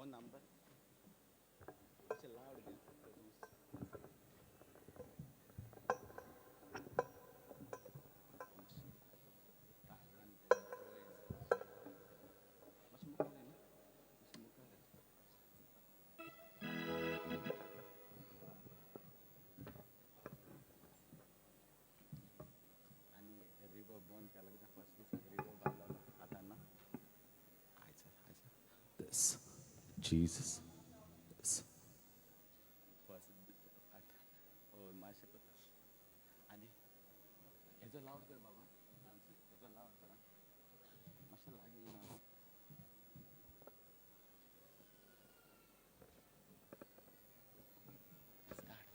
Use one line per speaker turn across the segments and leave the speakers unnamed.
Number loud. आनी reverb बंद केला कित्याक फर्स्ट दिसाक रिवर्ब आहलोलो, आतां ना. This Jesus. This. First हय मातशें करता आनी हेजो लावड कर बाबा, हेजो लावड कर आं. मातशें लागीं येना. स्टार्ट.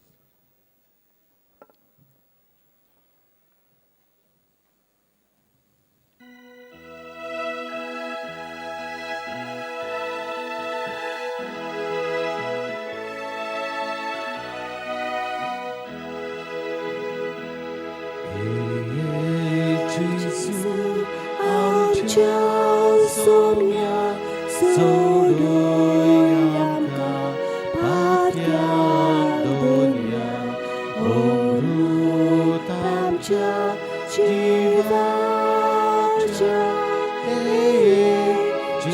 जेजू आमच्या सोम्या, सोडूय आमकां पात्यान दोनया, अमृत आमच्या जिवाच्या,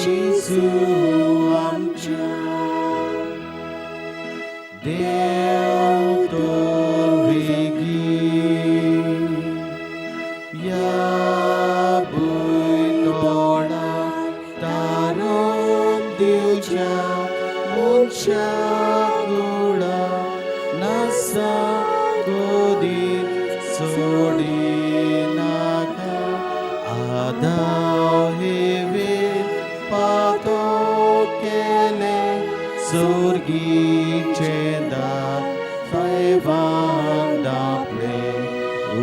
जेजू आमच्या. देव तर वेगीं या भुंयतोडार तारण दिवच्या मनशा कुळा नासा गोदीत सोडिनाका, आदाव हेवेन पातक केलें, सोर्गीचें दार सायबान धांपलें,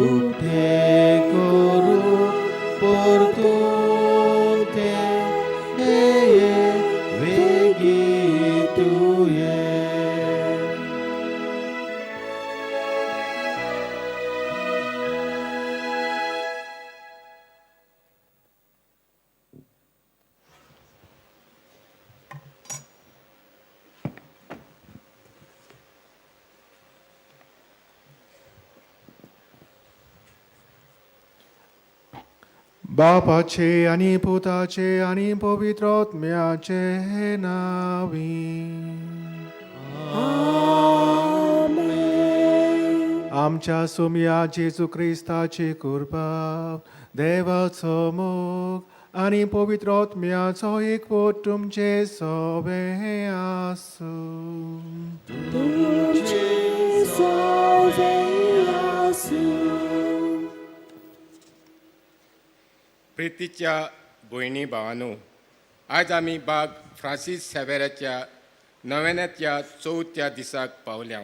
उक्तें करूं परतून तें, ये वेगीं तूं ये.
बापाचे आनी पुताचे आनी पवित्र आत्म्याचे नावी.
आमेन.
आमच्या सोमया जेजू क्रिस्ताची कृपा, देवाचो मोग आनी पवित्र आत्म्याचो एकवट तुमचे सवे आसूं.
तुमचे सवे आसूं.
प्रितीच्या भयणी भावानू, आयज आमी बाग फ्रांसीस सेवेराच्या नव्यानाच्या चवथ्या दिसाक पावल्या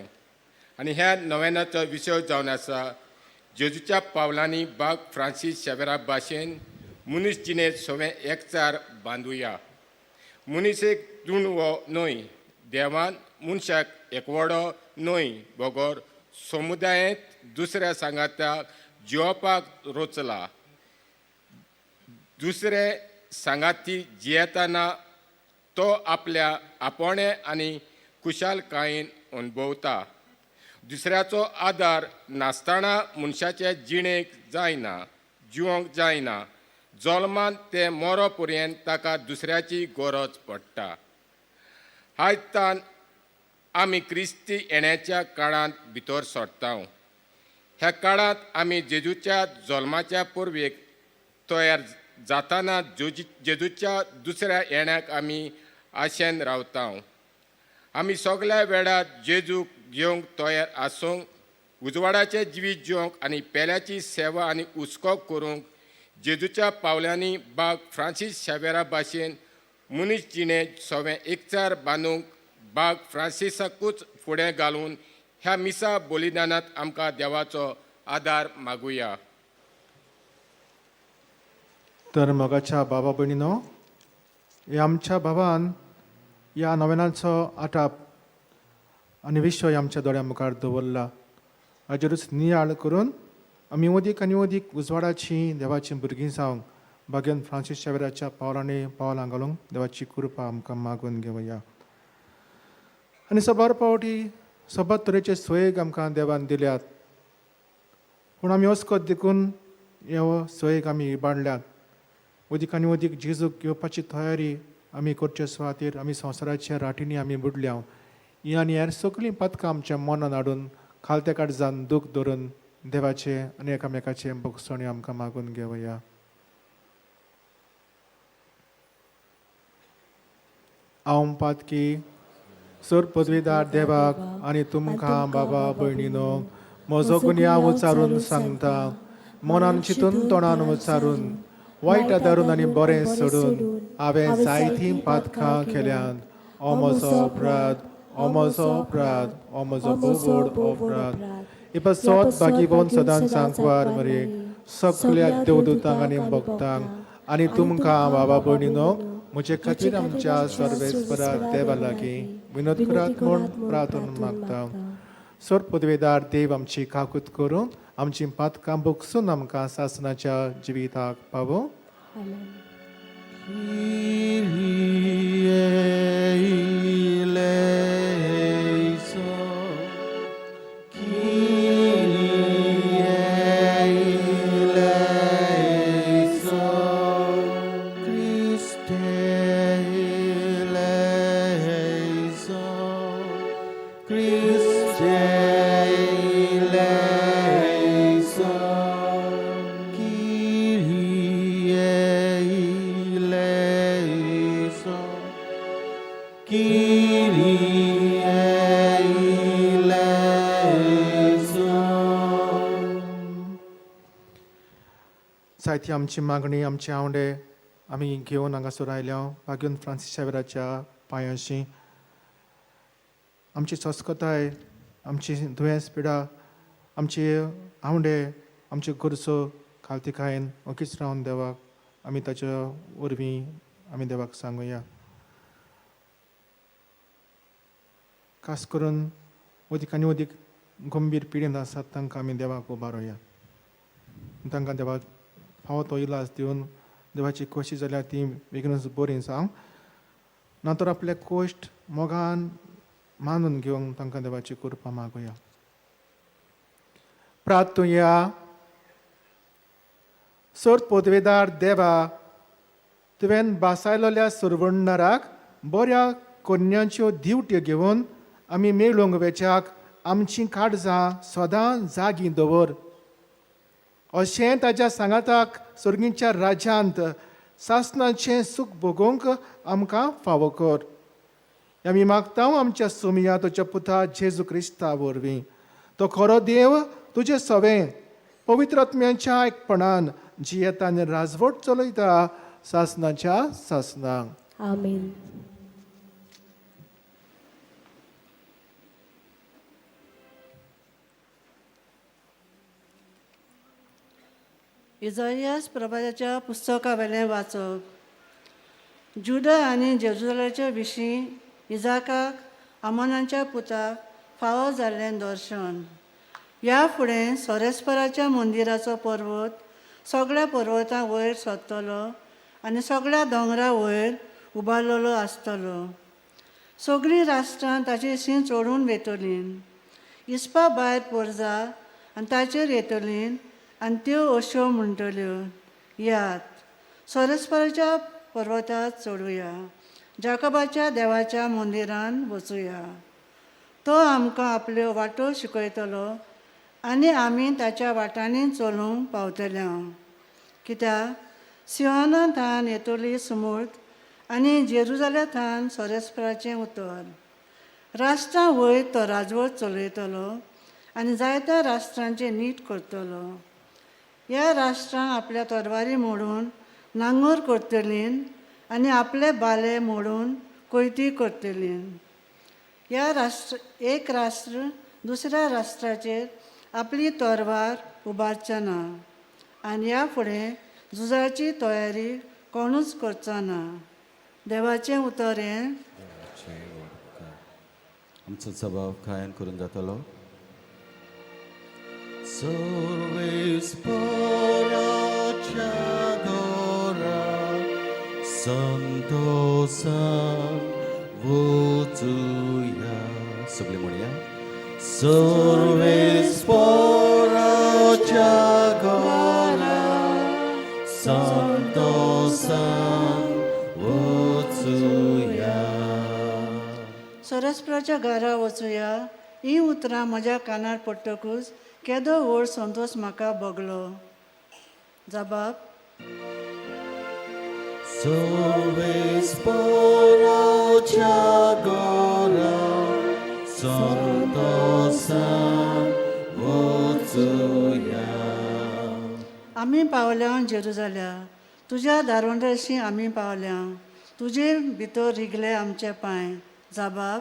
आनी ह्या नव्यानाचो विशय जावन आसा, जेजूच्या पावलांनी बाग फ्रांसीस शेवेरा भाशेन मनीस जिणेंत सवें एकचार बांदुया. मनीस एक दुणवो न्हय. देवान मनशाक एकवडो न्हय बगर समुदायेंत दुसऱ्या सांगाताक जियोपाक रोचला. दुसरे सांगाती जियेतना तो आपल्या आपोणे आनी खुशालकायेन अणभवता. दुसऱ्याचो आदार नासतना मनशाचे जिणेक जायना, जिवंक जायना. जल्मान ते मोरो पर्यंत ताका दुसऱ्याची गरज पडटा. आयज तान आमी क्रिस्ती येण्याच्या काळांत भितर सरता. ह्या काळांत आमी जेजूच्या जल्माच्या पुर्वेक तयार जाताना जेजूच्या दुसऱ्या येण्याक आमी आशेन रावता. आमी सगल्या वेळार जेजूक घेवंक तयार आसूंक, उजवाडाचें जिवीत जिवंक आनी पेल्याची सेवा आनी हुस्को करूंक जेजूच्या पावलांनी बाग फ्रांसीस शेवेरा भाशेन मनीस जिणें सवें एकचार बांदूंक बाग फ्रांसिसाकूच फुडें घालून ह्या मिसा बलिदानांत आमकां देवाचो आदार मागुया.
तर मोगाच्या बाबा भयणीनो, ह्या आमच्या भावान ह्या नव्यानाचो आटाप आनी विश्व आमच्या दोळ्या मुखार दवरला. हाजेरूच नियाळ करून आमी अदीक आनी अदीक उजवाडाची देवाची भुरगीं जावंक भाग्यान फ्रांसीस शेवेराच्या पावलांनी पावलां घालूंक देवाची कृपा आमकां मागून घेवया. आनी साबार पावटी साबार तरेचे सोयेक आमकां देवान दिल्यात, पूण आमी अस्कत देखून हे सोयेक आमी इबाडल्यात. अदीक आनी अदीक जेजूक घेवपाची तयारी आमी करचे सुवातेर आमी संवसाराच्या राटींनी आमी बुडल्या. ही आनी हेर सगळीं पातकां आमच्या मनान हाडून खालत्या काळजान दूख धरून देवाचें आनी एकामेकाचें भोगसणी आमकां मागून घेवया. हांव पातकी सर पदवीदार देवाक आनी तुमकां बाबा भयणीनो म्हजो गुन्यांव उचारून सांगता, मनान चिंतून तोंडान उचारून वायट आदारून आनी बरें सोडून हांवें जायतीं पातकां केल्यांत. ओ म्हजो अपराध, ओ म्हजो अपराध, ओ म्हजो भोव अपराध. इपा सोत बागीबोन सदांच सांकवार मरेक सगल्या देवदूतांक आनी भक्तांक आनी तुमकां बाबा भयणीनो म्हजे खातीर आमच्या सर्वेस्परा देवा लागीं विनोद करात म्हूण प्रार्थना मागता. सर पदवेदार देव आमची काकूत करून आमची पातकां भोगसून आमकां सासनाच्या जिविताक पावो. जायती आमची मागणी आमचे आवडे आमी घेवन हांगासर आयल्या भाग्योन फ्रांसीस शावेराच्या पांयांशी. आमची संस्कृताय, आमची दुयेंस पिडा, आमची आवडे, आमच्यो गरजो खालतीकायेन ओगीच रावन देवाक आमी ताच्या वरवीं आमी देवाक सांगुया. खास करून अदीक आनी अदीक गंभीर पिडेन आसात तांकां आमी देवाक उबारुया. तांकां देवाक फावो तो इलाज दिवन देवाची खोशी जाल्यार ती बेगीनूच बरी जावं, ना तर आपले कोश्ट मोगान मानून घेवंक तांकां देवाची कृपा मागुया. प्रार्थुया. सोर पदवेदार देवा, तुवें बासायलोल्या सुरवण्णराक बऱ्या कोन्यांच्यो दिवट्यो घेवन आमी मेळूंक वेच्याक आमचीं काळजां सदां जागीं दवर. अशें ताज्या सांगाताक सर्गीच्या राज्यांत सासनाचें सूख भोगोवंक आमकां फावो कर. आमी मागता आमच्या सोमिया तुज्या पुता जेजू क्रिस्ता वरवीं. तो खरो देव तुजें सवें पवित्र आत्म्याच्या एकपणान जियेता आनी राजवट चलयता सासनाच्या सासनाक.
आमेन.
इजाइयास प्रभाताच्या पुस्तकावेलें वाचप. जुदा आनी जेरुजलेच्या विशीं इजाकाक आमोनाच्या पुताक फावो जाल्लें दर्शन. ह्या फुडें सोरेस्पराच्या मंदिराचो पर्वत सगळ्या पर्वतां वयर सरतलो आनी सगळ्या दोंगरा वयर उबारलेलो आसतलो. सगळीं राष्ट्रां ताची शीं चडून वेतलीं. इस्पा भायर पोरजा आनी ताचेर येतलीं आनी त्यो अश्यो म्हणटल्यो, यात सोरेस्पराच्या पर्वतार चडुया, जाकबाच्या देवाच्या मंदिरान वचुया. तो आमकां आपल्यो वाटो शिकयतलो आनी आमी ताच्या वाटांनी चलूंक पावतले. कित्याक सियोना थावन येतली सुमूर्त आनी जेरुजाल्या थावन सोरेस्पराचें उतर. राष्ट्रां वयर तो राजवट चलयतलो आनी जायत्या राष्ट्रांचें नीट करतलो. ह्या राष्ट्रांक आपल्या तरवारी मोडून नांगोर करतलीं आनी आपले बाले मोडून कोयती करतलीं. ह्या राष्ट्र एक राष्ट्र दुसऱ्या राष्ट्राचेर आपली तरवार उबारचें ना आनी ह्या फुडें झुजाची तयारी कोणूच करचो ना. देवाचें उतर हें.
आमचो सभाव कायन करून जातलो. सर्वेस्पराच्या घरा संतोषान वचुया. सगळीं म्हणया. सर्वेस्पोराच्या घरा संतोसान वचुया.
सरस्पराच्या घरा वचुया हीं उतरां म्हज्या कानार पडटकूच केदो व्हड संतोश म्हाका भोगलो. जबाब.
सर्वेस्पोराच्या घरा संतोसान वचुया.
आमी पावल्या जेरुजाल्या, तुज्या दारवंडाशी आमी पावल्या, तुजे भितर रिगले आमचे पांय. जबाब.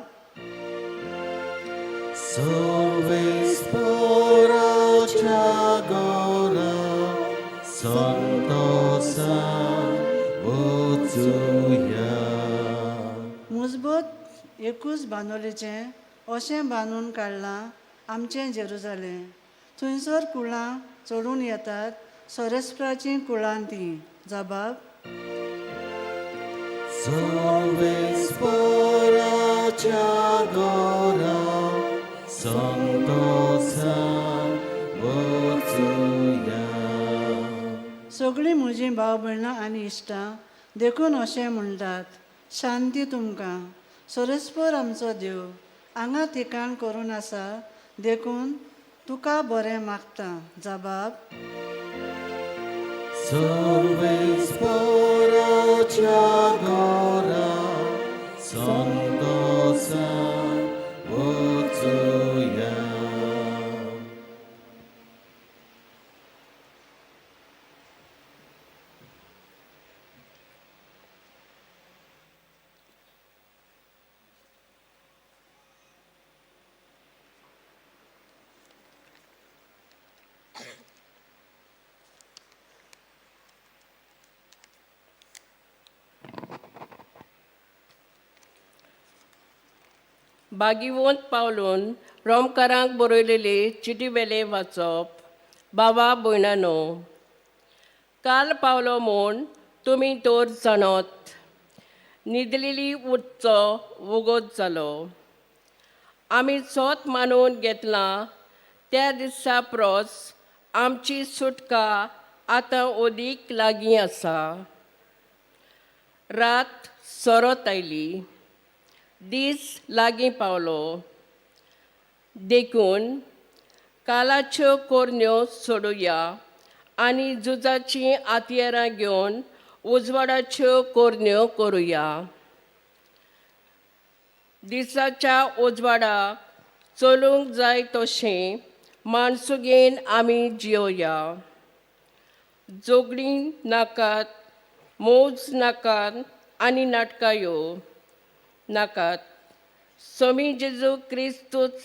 सर्वेस्पोराच्या घरा संतोसान वचुया.
मुजबत एकूच बांदोलेचें अशें बांदून काडलां आमचें जेरुजालें. थंयसर कुळां चडून येतात, सोरेस्पराचीं कुळां तीं. जबाब.
सर्वेस्पोराच्या घरा संतोसान वचुया.
सगळीं म्हजीं भाव भयणां आनी इश्टां देखून अशें म्हणटात, शांती तुमकां. सोरेस्पर आमचो देव हांगा ठिकाण करून आसा, देखून तुका बरें मागता. जबाब.
सर्वेस्पोराच्या घरा संतोसान वचुया.
बागिवंत पावलून रोमकारांक बरयलेले चिटी वेले वाचप. बाबा भयणानो, काल पावलो म्हूण तुमी तर जाणत, न्हिदलेली उठचो वगत जालो. आमी सोत मानून घेतलां त्या दिसा प्रोस आमची सुटका आतां अदीक लागीं आसा. रात सरत आयली, दीस लागीं पावलो. देखून कालाच्यो कोरण्यो सोडुया आनी झुजाचीं हातयारां घेवन उजवाडाच्यो कोरण्यो करुया. दिसाच्या उजवाडाक चलूंक जाय तशें माणसुगेन आमी जियोया. जोगणीं नाकात, मौज नाकात आनी नाटकां यो नाकात. स्वामी जेजू क्रिस्तूच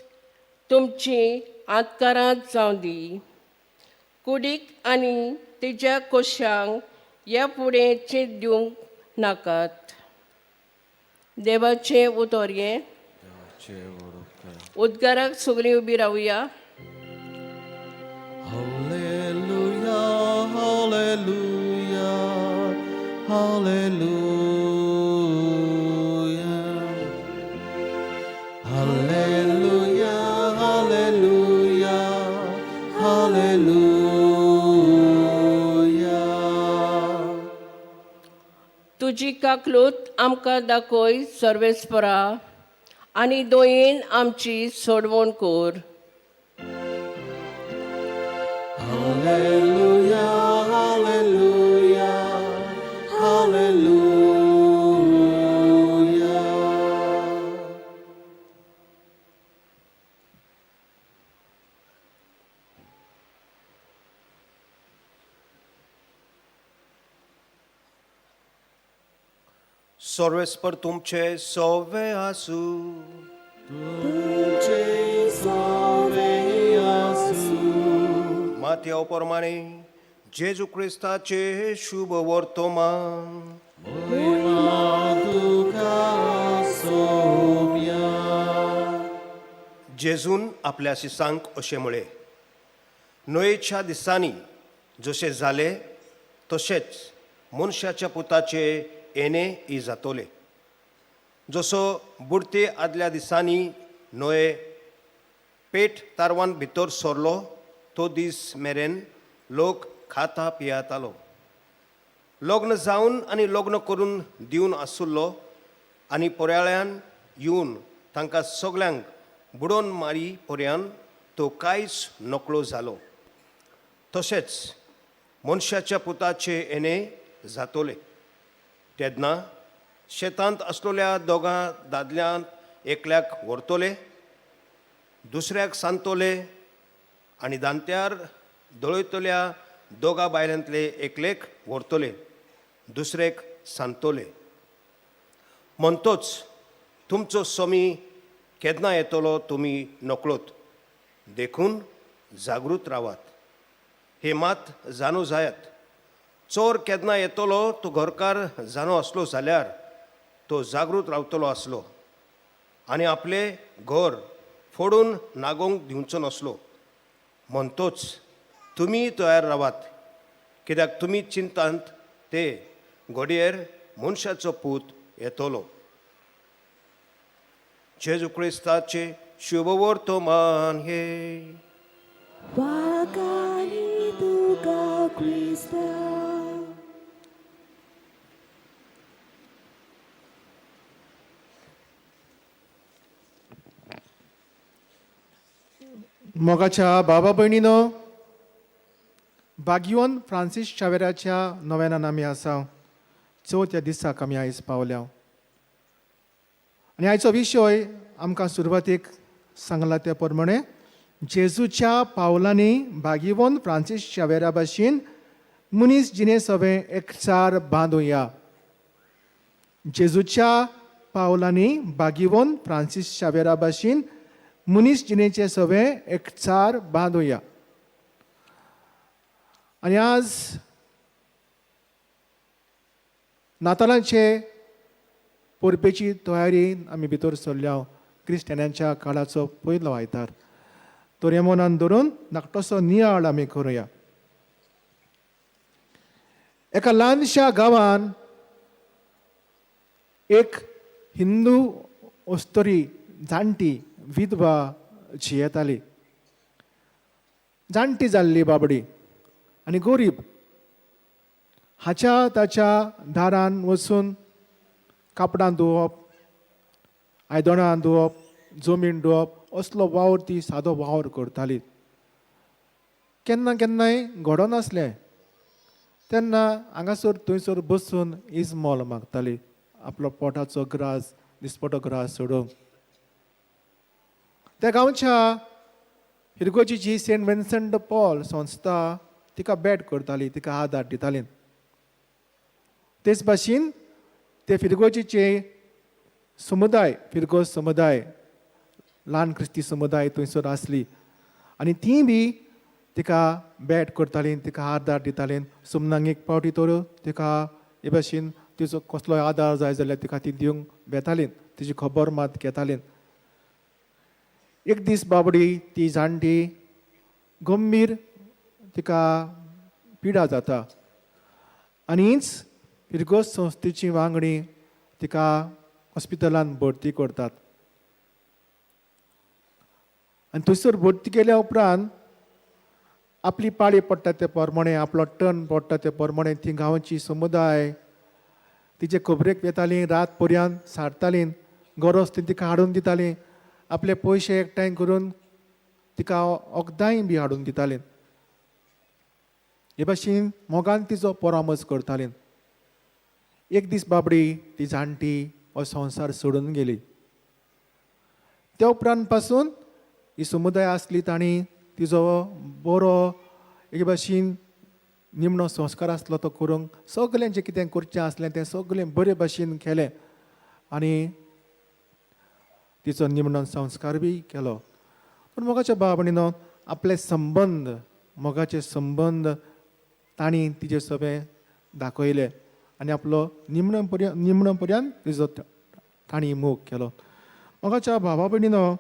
तुमची आतकारांत जावं दी. कुडीक आनी तिच्या कोशांक ह्या फुडें चीत दिवंक नाकात. देवाचें उतर हें.
देवाचे व्हड उपकार.
उद्गाराक सगळीं उबी रावया.
Hallelujah, hallelujah, hallelujah. Hallelujah, hallelujah, hallelujah.
तुजी काकलूत आमकां दाखय सर्वेस्परा, आनी दोयेन आमची सोडवण कर.
Hallelujah, hallelujah, hallelujah.
सर्वेस्पर तुमचे सवे आसू.
तुमचे सवे आसूं.
मातया प्रमाणे जेजू क्रिस्ताचे शुभ वर्तमान.
मोहिमा तुका सोम्या.
जेजून आपल्या शिसांक अशें म्हळें, न्हंयेच्या दिसांनी जशें जालें तशेंच मनशाच्या पुताचे येणे ही जातोले. जसो बुडते आदल्या दिसांनी नोये पेट तारवान भितर सरलो तो दीस मेरेन लोक खाता पियातालो. लग्न जावन आनी लग्न करून दिवन आसुल्लो आनी पर्याळ्यान येवन तांकां सगल्यांक बुडोवन मारी पर्यान तो कांयच नकळो जालो. तशेंच मनशाच्या पुताचे येणे जातोले. तेन्ना शेतांत आसलेल्या दोगां दादल्यांत एकल्याक व्हरतले, दुसऱ्याक सांगतले आनी दांत्यार दळयतल्या दोगां बायलांतले एकलेक व्हरतले, दुसरेक सांगतले. म्हणटोच तुमचो समी केन्ना येतलो तुमी नकळत. देखून जागृत रावात. हे मात जाणू जायात, चोर केन्ना येतलो तो घरकार जाणो आसलो जाल्यार तो जागृत रावतलो आसलो आनी आपलें घर फोडून नागोवंक दिवचो नासलो. म्हणटोच तुमी तयार रावात, कित्याक तुमी चिंतांत ते घडयेर मनशाचो पूत येतलो. जेजू क्रिस्ताचे शुभवर्तमान हे.
वागानी तुका क्रिस्ता.
मोगाच्या बाबा भयणीनो, बागियोन फ्रांसीस शावेराच्या नव्यानान आमी आसा. चवथ्या दिसाक आमी आयज पावल्या आनी आयचो विशय आमकां सुरवातीक सांगला त्या प्रमाणे जेजूच्या पावलांनी बागिवोन फ्रांसीस शावेरा भाशेन मनीस जिणे सवें एकचार बांदुया. जेजूच्या पावलांनी बागिवोन फ्रांसीस शावेरा भाशेन मनीस जिणेचे सवें एकचार बांदुया. आनी आज नातालांचे परबेची तयारी आमी भितर सरल्या. क्रिस्टियनांच्या काळाचो पयलो आयतार तर हे मनान धरून धाकटोसो नियाळ आमी करुया. एका ल्हानशा गांवान एक हिंदू अस्तुरी जाणटी विधवा जियेताली. जाणटी जाल्ली बाबडी आनी गोरीब. हाच्या ताच्या दारान वचून कापडां धुवप, आयदनां धुवप, जमीन धुवप असलो वावर ती सादो वावर करताली. केन्ना केन्नाय घडनासलें तेन्ना हांगासर थंयसर बसून इजमोल मागताली आपलो पोटाचो ग्रास, दिसपटो ग्रास सोडोवंक. त्या गांवच्या फिरगोजीची सेंट विन्संट पॉल संस्था तिका बेट करताली, तिका आदार दिताली. तेच भाशेन ते फिरगोजीचे समुदाय, फिरगोज समुदाय, ल्हान क्रिस्ती समुदाय थंयसर आसली आनी ती बी तिका बेट करताली, तिका आदार दिताली. सुमनांग एक पावटी तर तिका हे भाशेन तिचो कसलोय आदार जाय जाल्यार तिका ती दिवंक वेताली, तिची खबर मात घेताली. एक दीस बाबडी ती जाणटी गंभीर तिका पिडा जाता आनी हीच फिरगोज संस्थेची वांगडी तिका हॉस्पिटलान भरती करतात. आनी थंयसर भरती केल्या उपरांत आपली पाळी पडटा ते प्रमाणे, आपलो टर्न पडटा ते प्रमाणे ती गांवची समुदाय तिचे खबरेक येताली, रात पर्यंत सारताली, गरज ती तिका हाडून दिताली, आपले पयशे एकठांय करून तिका वखदांय बी हाडून दिताली. हे भाशेन मोगान तिचो परामर्श करताली. एक दीस बाबडी ती जाणटी हो संवसार सोडून गेली. त्या उपरांत पासून ही समुदाय आसली तांणी तिजो बरो एके भाशेन निमणो संस्कार आसलो तो करूंक सगळें जें कितें करचें आसलें तें सगळें बरे भाशेन केलें आनी तिचो निमणो संस्कार बी केलो. पूण मोगाच्या भाव भयणीनो, आपले संबंद, मोगाचे संबंद तांणी तिजे सगळें दाखयले आनी आपलो निमणो पर्यंत तिजो तांणी मोग केलो. मोगाच्या भावा भयणीनो,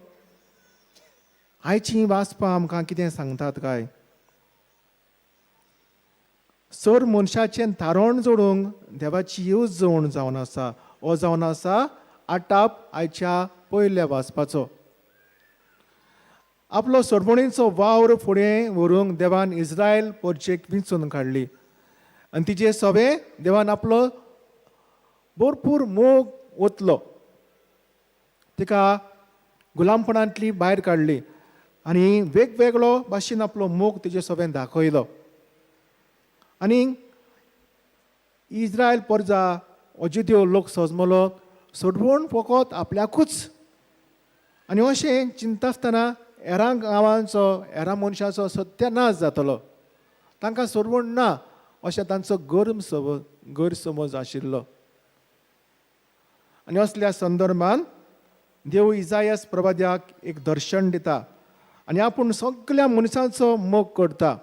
आयची वाचपां आमकां कितें सांगतात काय? सर मनशाचें थारण जोडूंक देवाची येवजण जावन आसा. हो जावन आसा आटाप आयच्या पयल्या वाचपाचो. आपलो सोडवणीचो वावर फुडें व्हरूंक देवान इस्रायल पोरचेक विंचून काडली आनी तिजे सोबे देवान आपलो भरपूर मोग ओतलो. तिका गुलामपणांतली भायर काडली आनी वेगवेगळो भाशेन आपलो मोग तिजे सोबेन दाखयलो. आनी इस्रायल परजा अजुदेव लोक सजमलो सोडवण फकत आपल्याकूच. आनी अशें चिंता आसतना हेरां गांवांचो हेरां मनशाचो सत्यानाश जातलो, तांकां सोडवण ना अशें तांचो गैरसमज आशिल्लो. आनी असल्या संदर्भान देव इजायस प्रवाद्याक एक दर्शन दिता आनी आपूण सगल्या मनशांचो मोग करता,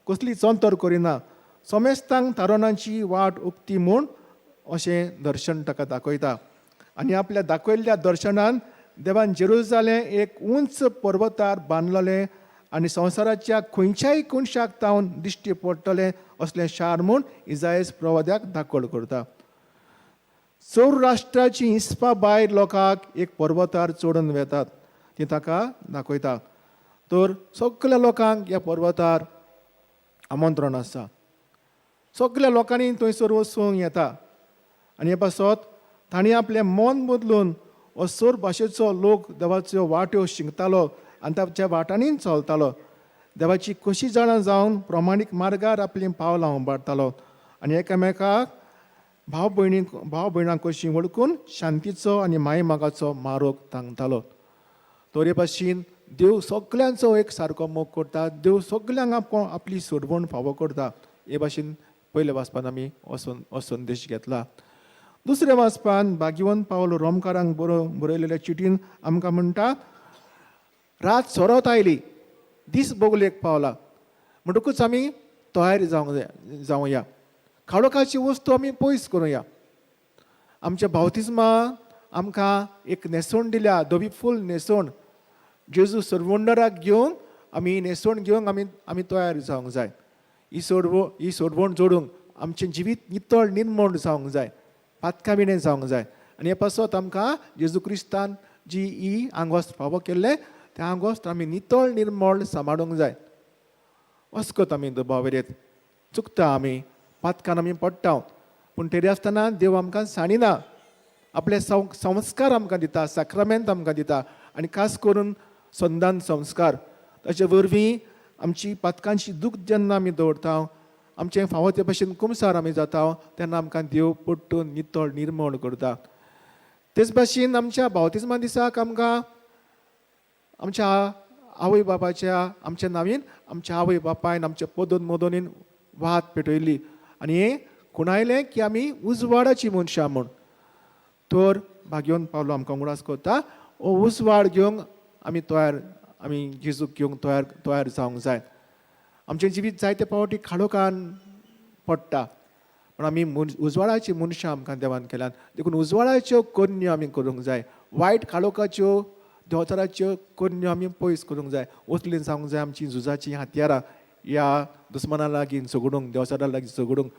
कसली चंतर करिना, समेस्तांक तारणाची वाट उक्ती म्हूण अशें दर्शन ताका दाखयता. आनी आपल्या दाखयल्ल्या दर्शनान देवान जेरुजालें एक उंच पर्वतार बांदलेलें आनी संवसाराच्या खंयच्याय कोनशाक तावन दिश्टी पडटलें असलें शार म्हूण इजायस प्रवाद्याक दाखल करता. चौर राष्ट्राची हिंसपा भायर लोकांक एक पर्वतार चडून वेतात ती ताका दाखयता. तर सगल्या लोकांक ह्या पर्वतार आमंत्रण आसा, सगल्या लोकांनी थंयसर वचूंक येता. आनी हे पासत तांणी आपलें मन बदलून असोर भाशेचो लोक देवाच्यो वाट्यो शिंकतालो आनी ताच्या वाटांनी चलतालो. देवाची कशी जाणा जावन प्रमाणीक मार्गार आपलीं पावलां उबारतालो आनी एकामेकाक भाव भयणीक भाव भयणां कशी वळखून शांतीचो आनी मायमागाचो मारोग तांगतालो. तर हे भाशेन देव सगल्यांचो एक सारको मोग करता, देव सगल्यांक आपली सोडवण फावो करता. हे भाशेन पयल्या वाचपान आमी हो संदेश घेतला. दुसऱ्या वाचपान भाग्यवंत पावल रोमकारांक बरयलेल्या चिटीन आमकां म्हणटा, रात सोरत आयली, दीस बोगलेक पावला, म्हणटकूच आमी तयार जावंक जाय जावया, काळोखाची वस्तू आमी पयस करुया. आमच्या बावतिज्मा आमकां एक न्हेसवण दिल्या, धवी फूल न्हेसवण. जेजू सरवंडराक घेवन आमी न्हेसवण घेवंक आमी आमी तयार जावंक जाय. ही सोडवण जोडूंक आमचें जिवीत नितळ निर्मण जावंक जाय, पातकां विणें जावंक जाय. आनी हे पासत आमकां जेजू क्रिस्तान जी ही आंगोस्त फावो केल्लें तें आंगोस्त आमी नितळ निर्मळ सांबाळूंक जाय. अस्कत आमी दुबावेर चुकता, आमी पातकान आमी पडटा, पूण तरी आसतना देव आमकां सांडिना, आपले संस्कार आमकां दिता, साक्रामेंत आमकां दिता आनी खास करून संदान संस्कार. ताचे वरवीं आमची पातकांची दूख जेन्ना आमी दवरता, आमचें फावो ते भशेन कुमसार आमी जाता, तेन्ना आमकां देव पट्टून नितळ निर्मळ करता. तेच भाशेन आमच्या बावतिज्मा दिसाक आमकां आमच्या आवय बापाच्या आमच्या नावीन आमच्या आवय बापायन आमच्या पदोन मदोनीन वात पेटयली आनी हें खुणायलें की आमी उजवाडाची मनशां म्हूण. तर भाग्यवंत पावलो आमकां उगडास करता, हो उजवाड घेवंक आमी तयार, आमी जेजूक घेवंक तयार तयार जावंक जाय. आमचें जिवीत जायते फावटी खाडोखान पडटा, पूण आमी उजवाडाची मनशां आमकां देवान केल्यात, देखून उजवाडाच्यो करण्यो आमी करूंक जाय. वायट काळोखाच्यो देंवचाराच्यो करण्यो आमी पयस करूंक जाय. वचलीं जावंक जाय आमची झुजाचीं हत्यारां ह्या दुस्माना लागीं झगडूंक, देंवचारा लागीं झगडूंक.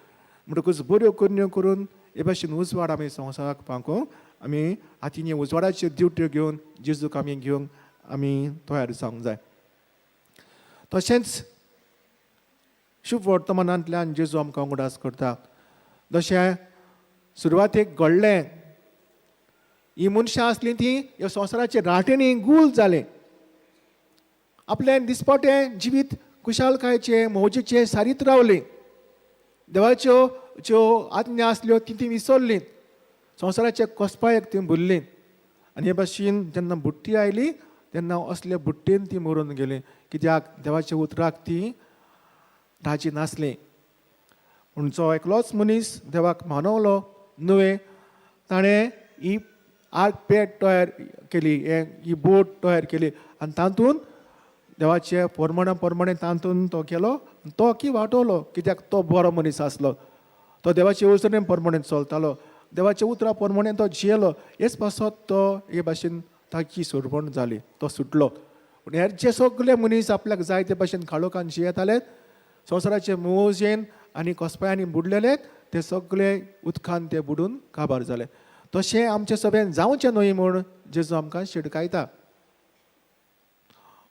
म्हणटकूच बऱ्यो करण्यो करून हे भाशेन उजवाड आमी संवसाराक पांकोवंक आमी हातीन उजवाडाच्यो दिवट्यो घेवन जेजूक आमी घेवंक आमी तयार जावंक जाय. तशेंच शुभ वर्तमानांतल्यान जेजू आमकां उगडास करता, जशें सुरवातेक घडलें, ही मनशां आसलीं तीं ह्या संवसाराचे राटींनी गूल जालें, आपलें दिसपटें जिवीत खुशालकायेचें मौजेचें सारीत रावलीं, देवाच्यो ज्यो आज्ञा आसल्यो ती तीं विसरलीं, संवसाराच्या कोसपायेक तीं भुल्लीं. आनी हे भाशेन जेन्ना बुट्टी आयली तेन्ना असले बुट्टेन ती मरून गेली, कित्याक देवाच्या उतराक ती राजी नासली. पूण जो एकलोच मनीस देवाक मानवलो न्हय, ताणें ही आर्क पेट तयार केली, ही बोट तयार केली आनी तातूंत देवाचे परमणा परमणे तातूंत तो केलो, तो की वाटवलो, कित्याक तो बरो मनीस आसलो, तो देवाचे येवजणे परमणे चलतालो, देवाच्या उतरा परमणे तो जियेलो. हेच पासत तो हे भाशेन ताची सोडवण जाली, तो सुटलो. पूण हेर जे सगळे मनीस आपल्याक जाय ते भाशेन काळोखान जियेताले, संवसाराचे मोजेन आनी कोसपायांनी बुडलेले, ते सगळे उदकान ते बुडून काबार जाले. तशें आमचे सगळ्यान जावचें न्हय म्हूण जेजू आमकां शिडकायता.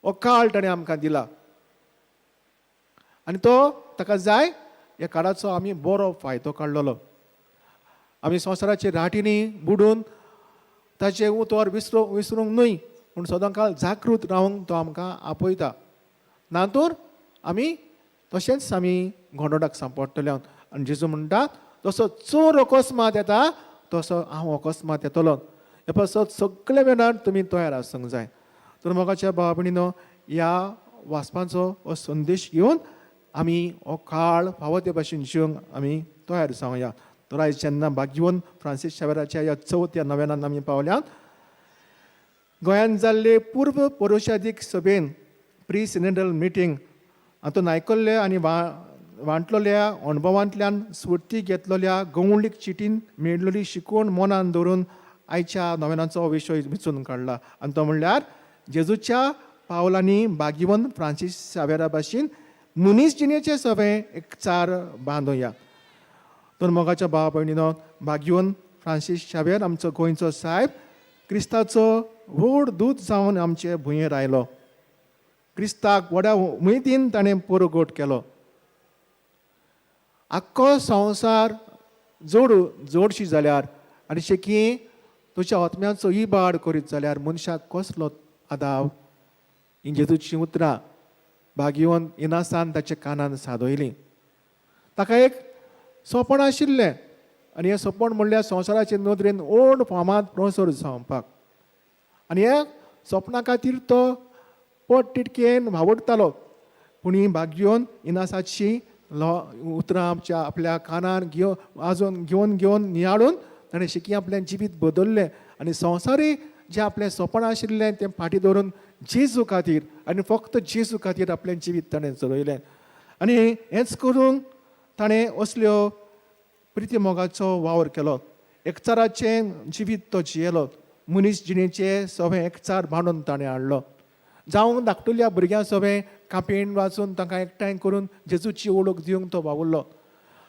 हो काळ ताणें आमकां दिला आनी तो ताका जाय ह्या काळाचो आमी बरो फायदो काडलेलो. आमी संवसाराचे राटींनी बुडून ताचें उतर विसरूंक न्हय, पूण सदांकाळ जागृत रावंक तो आमकां आपयता. ना तर आमी तशेंच आमी गोंदोडाक सांपडटले. आनी जेजू म्हणटा जसो चोर अकस्मात येता तसो हांव अकस्मात येतलो. हे पासत सगळे वेळार तुमी तयार आसूंक जाय. तर मोगाच्या भाव भयणीनो, ह्या वाचपाचो हो संदेश घेवन आमी हो काळ फावो ते भाशेन जिवंक आमी तयार जावया. तर आयज जेन्ना भाग्यवंत फ्रांसीस शावेराच्या ह्या चवथ्या नव्यानान आमी पावल्यात, गोंयांत जाल्ले पूर्व परोशादीक सभेन प्री सिनेडल मिटींग हातूंत आयकल्ले आनी वांटलोल्या अणभवांतल्यान स्फूर्ती घेतलेल्या गवळीक चिटीन मेळलेली शिकवण मनान दवरून आयच्या नव्यानाचो विशय विचून काडला. आनी तो म्हणल्यार जेजूच्या पावलांनी भाग्यवंत फ्रांसीस शावेरा भाशेन मनीस जिणेचे सवें एकचार बांदुया. तर मोगाच्या भाव भयणीनो, भाग्यवंत फ्रांसीस शावेर आमचो गोंयचो सायब क्रिस्ताचो व्हड दूत जावन आमचे भुंयेर आयलो. क्रिस्ताक व्हडा उमेदीन ताणें पुरगोट केलो. आख्खो संवसार जोडशी जाल्यार आनी शेकी तुज्या आत्म्याचो इबाड करीत जाल्यार मनशाक कसलो आदाव? ही जेजूचीं उतरां भाग्यवंत इनासान ताच्या कानान सादयलीं. ताका एक सपन आशिल्लें आनी हें सपन म्हणल्यार संवसाराचे नदरेन व्हड फामाद प्रोसर जावपाक. आनी ह्या सपना खातीर तो पोट टिटकेन वावुरतालो. पूण ही भाग्यवंत इनासाची उतरां आमच्या आपल्या कानार घेवन आजून घेवन घेवन नियाळून ताणें शेकी आपलें जिवीत बदल्लें आनी संवसारी जें आपलें सपन आशिल्लें तें फाटीं दवरून जेजू खातीर आनी फक्त जेजू खातीर आपलें जिवीत ताणें चलयलें. आनी हेंच करून ताणें असल्यो प्रिती मोगाचो वावर केलो. एकचाराचें जिवीत तो जियेलो. मनीस जिणेचे सवें एकचार बांदून ताणें हाडलो. जावं धाकटुल्या भुरग्यां सवें कांपीण वाचून तांकां एकठांय करून जेजूची वळख दिवंक तो वावुरलो.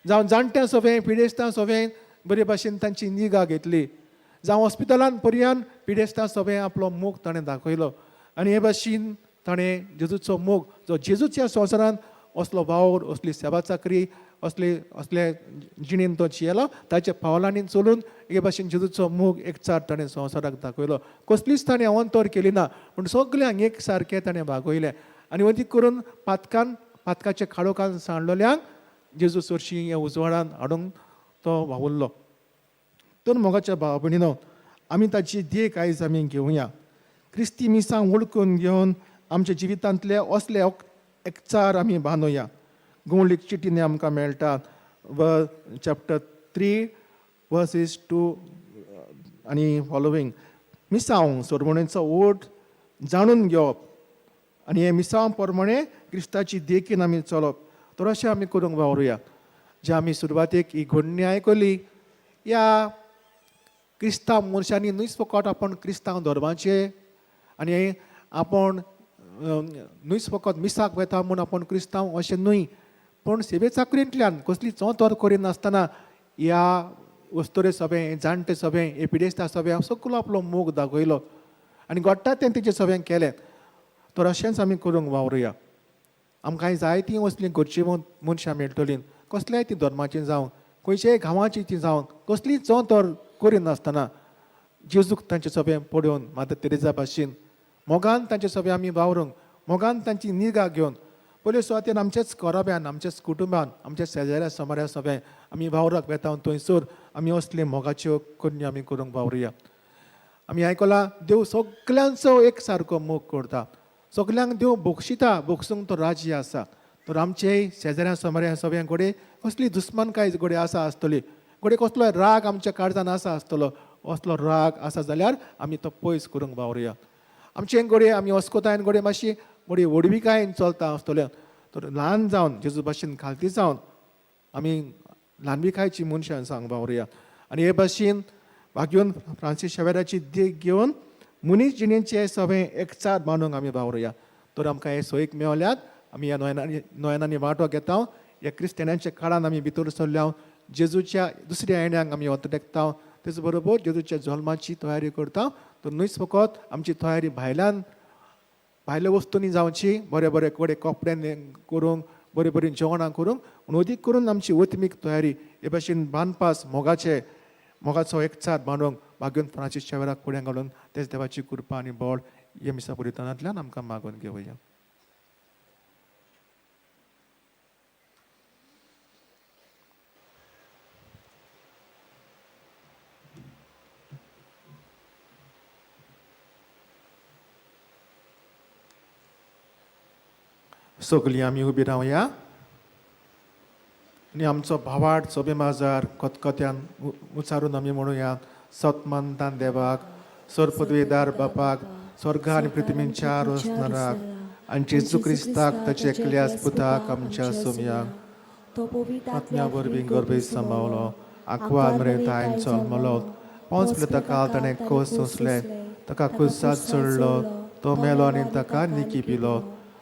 जावं जाणट्यां सवें पिडेस्तां सवें बरे भाशेन तांची निगा घेतली. जावं हॉस्पिटलान पर्यान पिडेस्तां सवें आपलो मोग ताणें दाखयलो. आनी हे भाशेन ताणें जेजूचो मोग जो जेजूच्या संवसारान असलो वावर, असली सेवा चाकरी, असले असले जिणेन तो जियेलो, ताच्या पावलांनी चलून हे भाशेन जेजूचो मोग एकचार ताणें संवसाराक दाखयलो. कसलीच ताणें अवंतर केली ना, पूण सगल्यांक एक सारकें ताणें वागयलें. आनी वदीक करून पातकाच्या काळोखान सांडलोल्यांक जेजू सरशी ह्या उजवाडान हाडूंक तो वावुरलो. तर मोगाच्या भाव भयणीनो, आमी ताची देख आयज आमी घेवया. क्रिस्ती मिसांक वळखून घेवन आमच्या जिवितांतले असले एकचार आमी बांदुया. गवळीक चिटींनी आमकां मेळटा व चॅप्टर 3 वर्सीस 2 आनी फॉलोवींग. मिसांव सोडवणेचो ओट जाणून घेवप आनी हे मिसांव प्रमाणे क्रिस्ताची देखीन आमी चलप. तर अशें आमी करूंक वावरुया. जे आमी सुरवातेक ही घडणी आयकली, ह्या क्रिस्तांव मनशांनी न्हूच फकत आपूण क्रिस्तांव धर्माचे आनी आपूण न्हूच फकत मिसाक वता म्हूण आपूण क्रिस्तांव अशें न्हय, पूण सेवे चाकरींतल्यान कसली चौतर करिनासतना ह्या वस्तुरे सभें, जाणटे सभें, हे पिडेस्ता सभें सगळो आपलो मोग दाखयलो आनी घडटा तें तेचें सभें केलें. तर अशेंच आमी करूंक वावरुया. आमकां जायतीं असलीं घरचीं मनशां मेळटलीं, कसल्याय ती धर्माचीं जावं, खंयच्याय गांवाची ती जावं, कसली चौतर करिनासतना जेजूक तांचे सभें पळोवन माता तेरेजा भाशेन मोगान तांचे सभें आमी वावरूंक, मोगान तांची निगा घेवन पयले सुवातेन आमच्याच घराब्यान, आमच्याच कुटुंबान, आमच्या शेजाऱ्या समाऱ्या सभें आमी वावराक वेता थंयसर आमी असले मोगाच्यो करण्यो आमी करूंक वावरुया. आमी आयकलां देव सगल्यांचो एक सारको मोग करता, सगल्यांक देव बक्षिता, बक्षूंक तो राजी आसा. तर आमचे शेजाऱ्या समाऱ्या सगळ्यां कडेन कसली दुस्मानकाय घडये आसा आसतली, घडये कसलो राग आमच्या काळजान आसा आसतलो, असलो राग आसा जाल्यार आमी तो पयस करूंक वावरुया. आमचे घडये आमी अस्कोतायेन घडये मातशी घडये व्हडविकायेन चलता आसतले, तर ल्हान जावन जेजू भाशेन खालती जावन आमी ल्हानविकायची मनशां सांग वावरुया. आनी हे भाशेन भाग्योन फ्रांसीस शेवेराची देख घेवन मनीस जिणेचे सगळें एकचार बांदूंक आमी वावरुया. तर आमकां हे सोयीक मेवल्यात, आमी ह्या नोयनांनी वांटो घेता. ह्या क्रिस्तियनांच्या काळान आमी भितर सरल्या, जेजूच्या दुसऱ्या येण्याक आमी वतरेकता, तेच बरोबर जेजूच्या जल्माची तयारी करता. तर न्हूच फकत आमची तयारी भायल्यान भायल्या वस्तूंनी जावची, बरे बरे कडेन कपडे करूंक, बरी बरी जेवणां करूंक, पूण अदीक करून आमची ओतमीक तयारी हे भाशेन बांदपास मोगाचे मोगाचो एकचार बांदूंक भाग्योन फ्रांसीस शेवराक फुडें घालून तेच देवाची कृपा आनी बळ हे मिसा पुरितानांतल्यान आमकां मागून घेवया. सगळीं आमी उबी रावया आनी आमचो भावाट सोबे माजार खतखत्यान उचारून आमी म्हणुया, सतमंतान देवाक, सर्पद्वेदार बापाक, स्वर्ग आनी पृथ्वीच्या रोसनराक, आनी जेजू क्रिस्ताक ताच्या एकल्याच पुताक आमच्या सोमयाक, आत्म्या वरवीं गर्भे सांबावलो, आंकवार मरे तायन जल्मलो, पावस पिलो ताणें खोस सोंसले, ताका खुर्साद चडलो, तो मेलो आनी ताका निकी पिलो,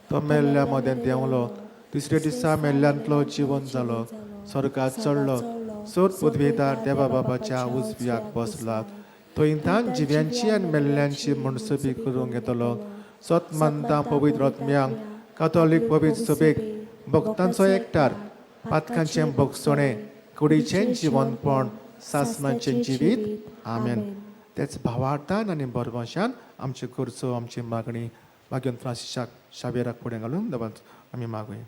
तो मेल्ल्या मदें देंवलो, दुसऱ्या दिसा मेल्ल्यांतलो जिवन जालो, स्वर्गात चडलो, सोर पदवेदार देवा बाबाच्या उजव्याक बसला, थंय तान जिव्यांची आनी मेल्ल्यांची मनसबी करूंक येतलो. सत मानता पवित्र आत्म्यांक, कातोलीक पवित्र सभेक, भक्तांचो एकठार, पातकांचें भोगसणें, कुडीचें जिवनपण, सासणाचें जिवीत. आमेन. तेच भावार्थान आनी बरवशान आमचे गरजो आमची मागणी भाग्योन फ्रांसिसाक शावेराक फुडें घालून देवान आमी मागुया.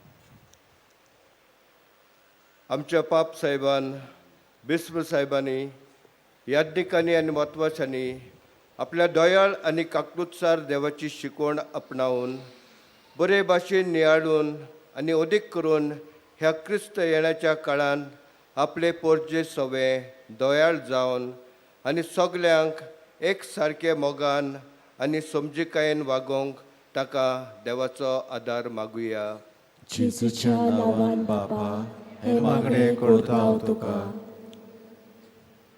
आमच्या पाप साहेबान, बिस्म साहेबांनी, याज्ञिकांनी आनी म्हत्वाच्यांनी आपल्या दयाळ आनी काकलुतसार देवाची शिकवण आपणावन बरे भाशेन नियाळून आनी अदीक करून ह्या क्रिस्त येण्याच्या काळान आपले पोरजे सवे दयाळ जावन आनी सगल्यांक एक सारके मोगान आनी समजिकायेन वागोवंक ताका देवाचो आदार मागुया.
जेजूच्या नांवान बापा, हे
मागणें करता हांव तुका.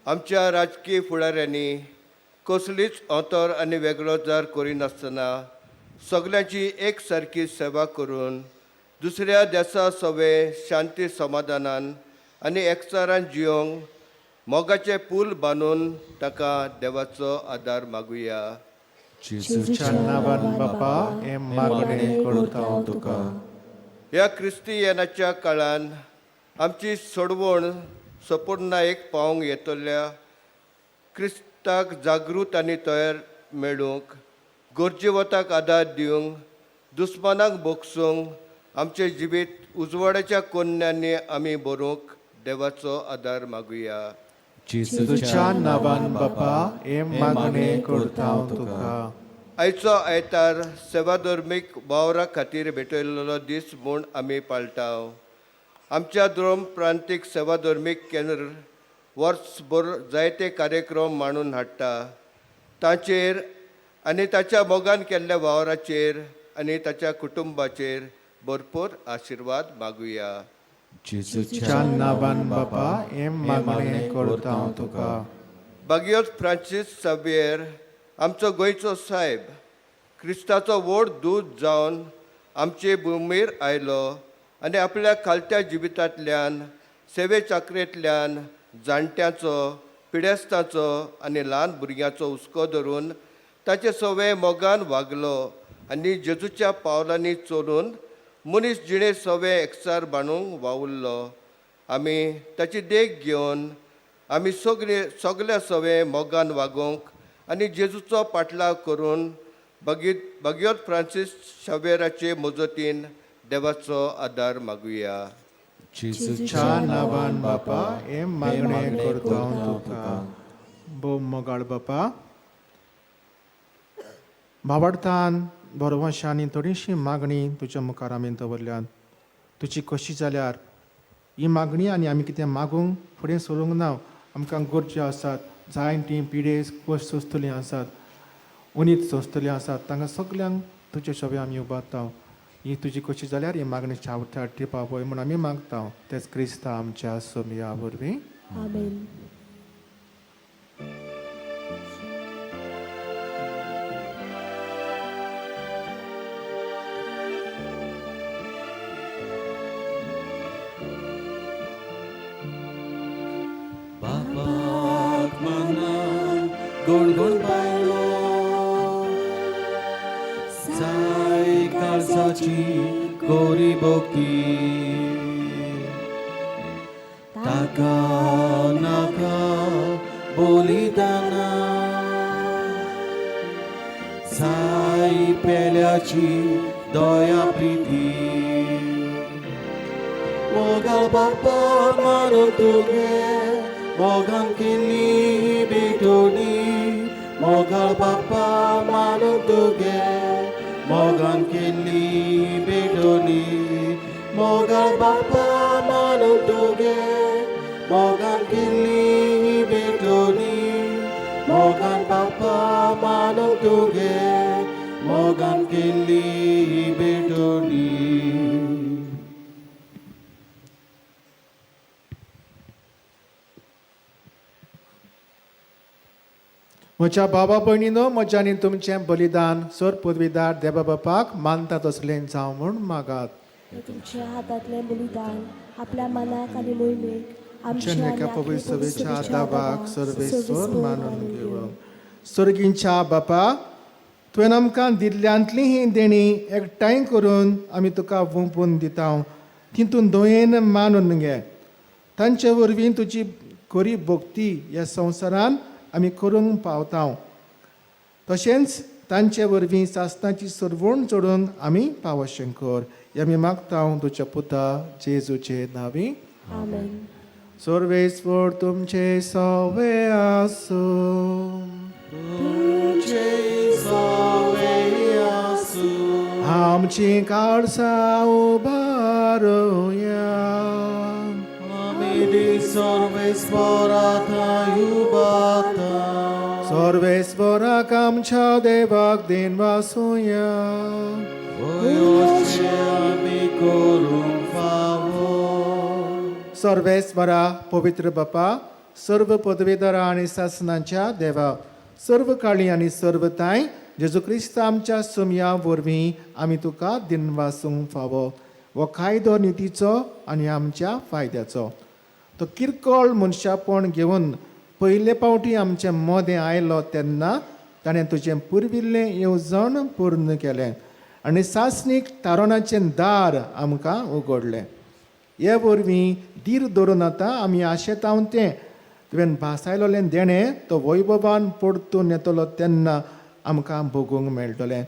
आमच्या राजकीय फुडाऱ्यांनी कसलीच अंतर आनी वेगळोजार करिनासतना सगल्यांची एक सारकी सेवा करून दुसऱ्या देसा सवे शांती समाधानान आनी एकचारान जियोंक मोगाचें पूल बांदून ताका देवाचो आदार मागुया.
जेजूच्या नांवान बापा, हें मागणें करता हांव तुका.
ह्या क्रिस्तियनाच्या काळान आमची सोडवण सपूर्णायेक पावोवंक येतल्या क्रिस्ताक जागृत आनी तयार मेळूंक, गरजेवताक आदार दिवंक, दुस्मानाक भोगसूंक, आमचें जिवीत उजवाडाच्या कोन्यांनी आमी बरोवंक देवाचो आदार मागुया.
जेजूच्या नांवान बापा, हें मागणें करता हांव तुका.
आयचो आयतार सेवाधर्मीक वावरा खातीर भेटयल्लो दीस म्हूण आमी पाळटा. आमच्या द्रोम प्रांतीक सेवाधर्मीक केंद्र वर्सभर जायते कार्यक्रम मांडून हाडटा. ताचेर आनी ताच्या मोगान केल्ल्या वावराचेर आनी ताच्या कुटुंबाचेर भरपूर आशिर्वाद मागुया.
जेजूच्या नांवान बापा, हें मागणें करता हांव तुका.
बागियोत फ्रांसीस सावियर आमचो गोंयचो सायब क्रिस्ताचो व्हड दूत जावन आमचे भुमीर आयलो आनी आपल्या खालत्या जिवितांतल्यान सेवे चाकरेंतल्यान जाणट्यांचो, पिडेस्तांचो आनी ल्हान भुरग्यांचो हुस्को धरून ताचे सवे मोगान वागलो आनी जेजूच्या पावलांनी चलून मनीस जिणे सवे एकचार बांदूंक वावुरलो. आमी ताची देख घेवन आमी सगळे सगल्या सवे मोगान वागोवंक आनी जेजूचो पाटलाव करून भगीरथ फ्रांसीस शावेराचे मजतीन देवाचो आदार मागुया.
जेजूच्या नांवान बापा, हें मागणें करता हांव तुका. भोव मोगाळ बापा, भावार्थान बरोवशांनी थोडीशी मागणी तुज्या मुखार आमी दवरल्यात. तुजी कशी जाल्यार ही मागणी आनी आमी कितें मागूंक फुडें सरूंक ना. आमकां गरज्यो आसात, जायतीं पिडेस कश्ट सोंसतलीं आसात, उनीत सोंसतलीं आसात, तांकां सगल्यांक तुजे शोबे आमी उबारता. ही तुजी कशी जाल्यार ही मागणी छावठार टिपा पळय म्हूण आमी मागता. तेच क्रिस्ता आमच्या सोमया वरवीं.
आमेन.
बापाक मनान गुणगुण बायलो, जायते कोरी भक्ती ताका नाका बलिदाना साई पेल्याची दया प्रीती मोगाल बापा मारून तुगे मोगान केली भेटोणी मोगाल बापा मारून तुगे मोगान केली भेटोणी मोगाल बापा मारून तुगे मोगान केली भेटोणी मोगान बापा मारून तुगे मोगान केली भेटोणी.
म्हज्या बाबा भयणीनो, म्हज्या आनी तुमचें बलिदान सर पदवीदार देवा बापाक मानता तसलें जावं म्हूण मागात.
हे तुमच्या हातांतलें बलिदान आपल्या मनाक आनी मोहिमेक आमच्या
आमच्या
आनी
एका
आपल्या
पवित्र सभेच्या
पवित्र
दावाक सर्वेस्वर मानून
घेवं.
घेवं. सर्गींच्या बापा, तुवें आमकां दिल्ल्यांतलीं हीं देणीं एकठांय करून आमी तुका वोंपून दिता, तितून दयेन मानून घे. तांचे वरवीं तुजी खरी भक्ती ह्या संवसारान आमी करूंक पावता, तशेंच तांचे वरवीं सासणाची सरवण चडूंक आमी पावशें कर. हें आमी मागता तुज्या पुता जेजूचे नांवी.
आमेन.
सर्वेस्वर तुमचे सवे आसूं.
तुझे सवे आसूं.
आमची काळसां उबारुया.
आमी दी सर्वेस्वरा थंय उबाता.
सर्वेस्वराक आमच्या देवाक then वासुया.
अशें आमी करूंक फावो.
सर्वेस्वरा, पवित्र बापा, सर्व पदवीधरा आनी सासनाच्या देवा, सर्व काळी आनी सर्व तांय जेजू क्रिस्त आमच्या सुमया वरवीं आमी तुका दिनवासूंक फावो. हो कायदो नितीचो आनी आमच्या फायद्याचो. तो किरकोळ मनशापण घेवन पयले पावटी आमचे मदें आयलो तेन्ना ताणें तुजें पुर्विल्लें येवजण पूर्ण केलें आनी सासणीक तारणाचें दार आमकां उगडलें. हे वरवीं धीर धरून आतां आमी आशेतावन तें तुवें भासायलोलें देणें तो वैभवान परतून येतलो तेन्ना आमकां भोगूंक मेळटलें.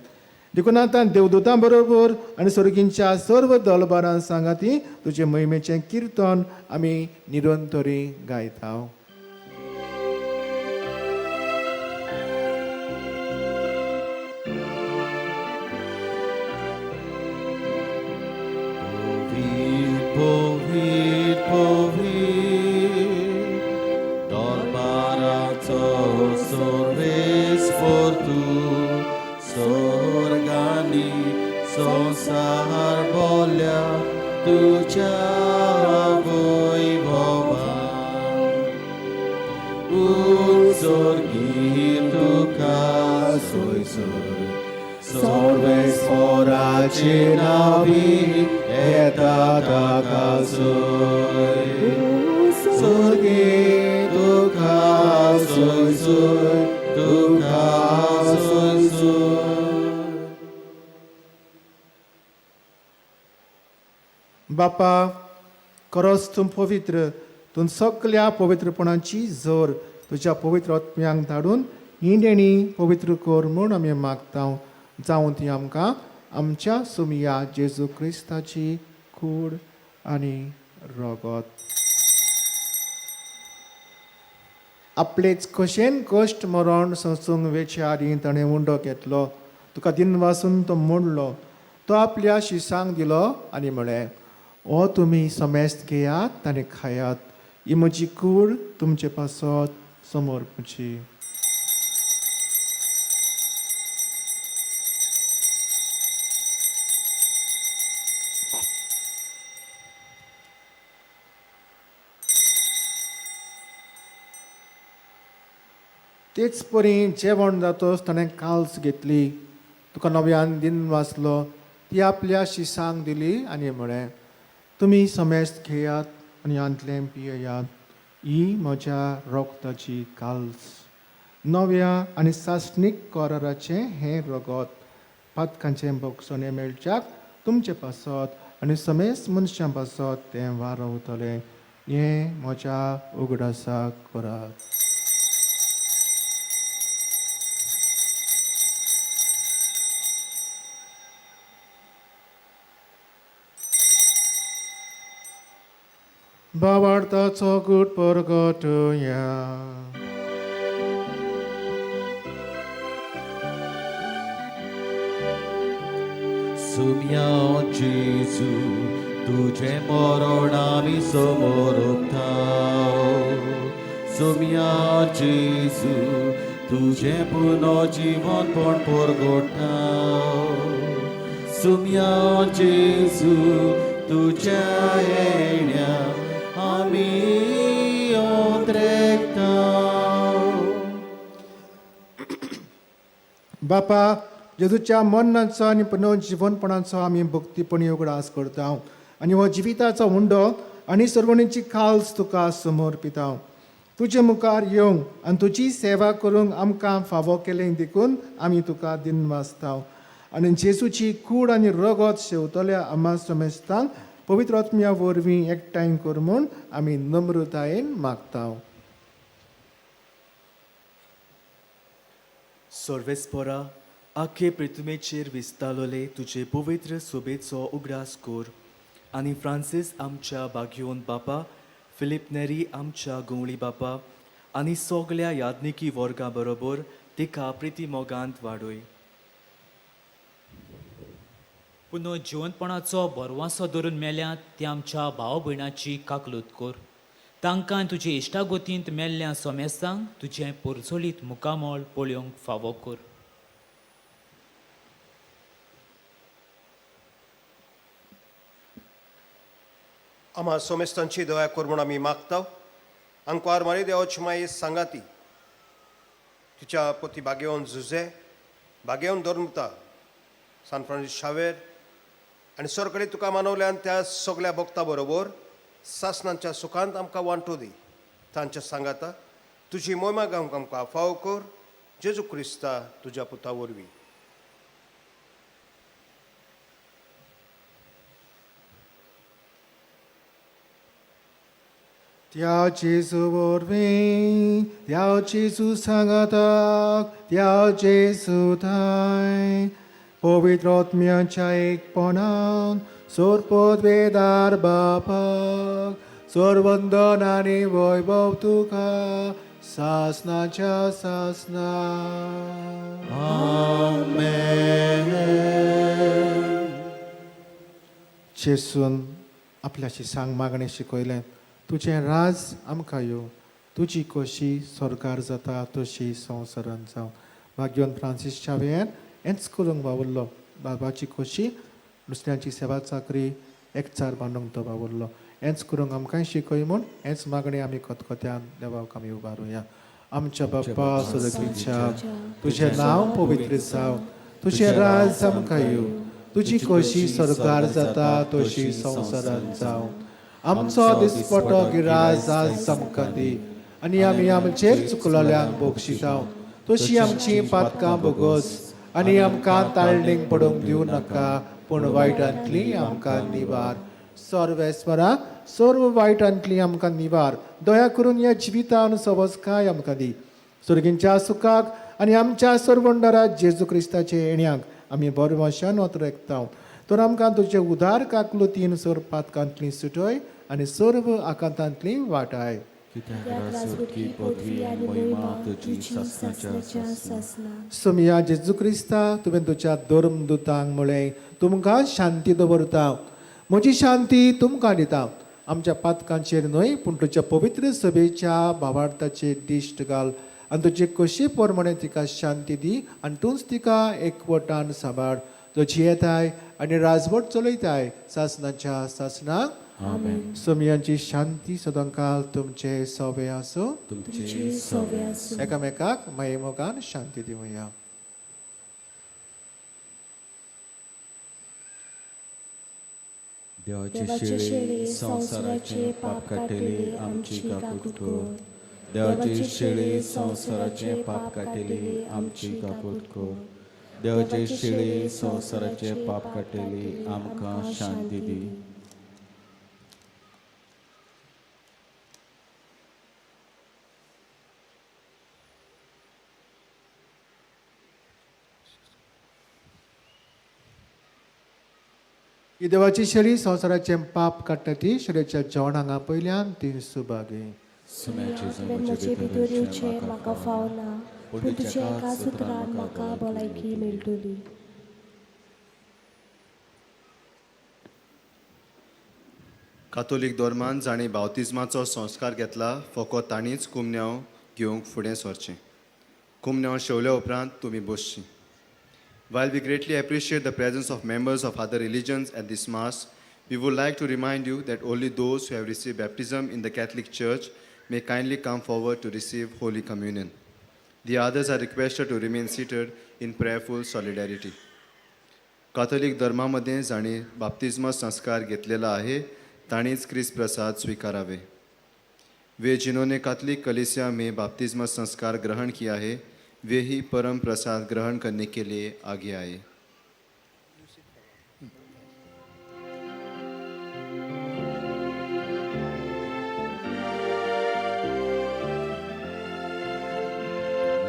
देखून आतां देवदूतां बरोबर आनी सर्गींच्या सर्व दलबारां सांगाती तुजे मोहिमेचें किर्तन आमी निरंतरी गायता.
पवित्र, पवित्र, दरबाराचो सर्वेस्पर तूं, स्वर्गांनी संवसार भरल्या तुज्या वैभवान. उत्सर्गीर तुका सोयसर सर्वेस्पराचे नावी येता ताका सोय. स्वर्गी तुका सोयसर, तुका सोयसर.
बापा, खरोच तूं पवित्र, तूं सगल्या पवित्रपणाची जोर. तुज्या पवित्र आत्म्यांक धाडून ही देणी पवित्र कर म्हूण आमी मागता, जावं ती आमकां आमच्या सुमया जेजू क्रिस्ताची कूड आनी रगत. आपलेच खोशेन कश्ट मरण सोंसूंक वेच्या आदीं ताणें उंडो घेतलो, तुका दिनवासून तो मोडलो, तो आपल्या शिसांक दिलो आनी म्हळें, हो तुमी समेस्त घेयात आनी खायात, ही म्हजी कूड तुमचे पासत समर्पची. तेच परी जेवण जातच ताणें काल्स घेतली, तुका नव्यान दिन वाचलो, ती आपल्या शिसांक दिली आनी म्हळें, तुमी समेस्त घेयात आनी हांतलें पियेयात, ही म्हज्या रगताची काल्स, नव्या आनी सासणीक कराराचें हें रगत, पातकांचें भोगसणें मेळच्याक तुमचे पासत आनी समेस्त मनशां पासत तें वारवतलें. हें म्हज्या उगडासाक करात. भावार्थाचो गूट परगटया.
सुम्या जेजू तुझे मरण आमी समोर उठताव. सुम्या जेजू तुझे पुनर्जीवन पण परगटाव. सुम्या जेजू तुझ्या येण्या आमी ओद्रेकताव.
बापा, जेजूच्या मरणाचो आनी पुनर्जिवनपणाचो आमी भक्तीपणी उगडास करता आनी हो जिविताचो हुंडो आनी सर्वणीची खाल्स तुका समर्पिता. तुजे मुखार येवंक आनी तुजी सेवा करूंक आमकां फावो केलें देखून आमी तुका दिनवासता. आनी जेजूची कूड आनी रगत शेवतल्या आमा समेस्तांक पवित्र आत्म्या वरवीं एकठांय कर म्हूण आमी नम्रतायेन मागता.
सर्वेस्परा, आखे पृथ्वीचेर विस्तारलोले तुजे पवित्र सोबेचो उगडास कर आनी फ्रांसीस आमच्या बागयोन बापा, फिलीप नेरी आमच्या गंवळी बापा आनी सगल्या याज्ञिकी वर्गा बरोबर तिका प्रिती मोगांत वाडय.
पुनः जिवंतपणाचो भरवासो धरून मेल्यात त्या आमच्या भाव भयणाची काकलूत कर. तांकां तुजे इश्टागोतींत मेल्ल्या सोमेस्तांक तुजें पोरजोलीत मुखामळ पळोवंक फावो कर.
आम्हा सोमेस्तांची दया कर म्हूण आमी मागता. आंकवार मारी देवाची माई सांगाती तिच्या पती बागेवन झुजे बागेवन धर्मता सान फ्रांसीस शावेर आनी सरकारी तुका मानवल्यान त्या सगल्या भक्ता बरोबर सासणांच्या सुखांत आमकां वांटो दी. तांच्या सांगाता तुजी मोयमा गावंक आमकां फावो कर. जेजू क्रिस्ता तुज्या पुता वरवीं.
त्या जेजू वरवीं, त्या जेजू सांगाताक, त्या जेजू थांय पवित्र आत्म्याच्या एकपणान सोरपदवेदार बापाक सर्वंदन आनी वैभव तुका सासनाच्या सासना.
आमेन.
जेसून आपल्याशी सांग मागणें शिकयलें, तुजें राज आमकां येवं, तुजी कशी स्वर्गार जाता तशी संवसारान जावं. भाग्यवन फ्रांसीस शावेर हेंच करूंक वावुरलो. बाबाची खोशी दुसऱ्यांची सेवा चाकरी एकचार बांदूंक तो वावुरलो. हेंच करूंक आमकांय शिकय म्हूण हेंच मागणें आमी खतखत्यान देवाक आमी उबारुया. आमच्या बाप्पा सदगीच्या, तुजें नांव पवित्र जावं, तुजें राज आमकां येवं, तुजी खोशी स्वर्गार जाता तशी संवसारान जावं. आमचो दिसपटो गिराज आज आमकां दी आनी आमी आमचेर चुकलोल्यांक बक्षिता तशी आमची पातकां बोगस आनी आमकां ताळणीक पडूंक दिवं नाका, पूण वायटांतली आमकां निवार. सर्वेस्वरा, सर्व वायटांतली आमकां निवार. दया करून ह्या जिवितान सवसकाय आमकां दी. सुर्गींच्या सुखाक आनी आमच्या सर्वंडरा जेजू क्रिस्ताचे येण्याक आमी बरवाशान वतरेकता. तर आमकां तुजे उदार काकलुतीन सर्व पातकांतली सुटय आनी सर्व आकांतांतली वाटाय. सोमया जेजू क्रिस्ता, तुवें तुज्या धर्म दुतांक म्हळें, तुमकां शांती दवरता, म्हजी शांती तुमकां दिता. आमच्या पातकांचेर न्हय पूण तुज्या पवित्र सभेच्या भावार्थाचेर दिश्ट घाल आनी तुजे कशी प्रमाणे तिका शांती दी आनी तूंच तिका एकवटान सांबाळ, जो जियेताय आनी राजवट चलयताय सासनाच्या सासनाक. सोमयांची शांती सदांकाल तुमचे सवे आसूं. एकामेकाक माये मोगान शांती दिवया.
देवाचे शेळी संवसाराचे पाप काडटली आमची काकूट कर. देवाची शेळी संवसाराचे पाप काडटली आमची काकूट कर. देवाचे शेळी संवसाराचे पाप काडटली आमकां शांती दी.
ही देवाची शेळी संवसाराचें पाप काडटा ती शेळयेच्या जेवण हांगा पयल्यान ती सुभागी.
म्हजे भितर येवचें म्हाका फावना, पूण तुज्या एका सुत्रान म्हाका भलायकी मेळटली.
कातोलीक धर्मान जाणीं बावतिज्माचो संस्कार घेतला फकत तांणीच कुमन्यांव घेवंक फुडें सरचें. कुमन्यांव शेवल्या उपरांत तुमी बसचीं. While we greatly appreciate the presence of members of other religions at this Mass, we would like to remind you that only those who have received baptism in the Catholic Church may kindly come forward to receive Holy Communion. The others are requested to remain seated in prayerful solidarity. Catholic धर्मा मदें जांणी बाप्तिज्म संस्कार घेतलेला आहे तांणीच क्रिस्त प्रसाद स्वीकारावे. वे जिन्होंने Catholic कलीसिया में बाप्तिज्म संस्कार ग्रहण किया है वे ही परम प्रसाद ग्रहण करने के लिए आगे आए.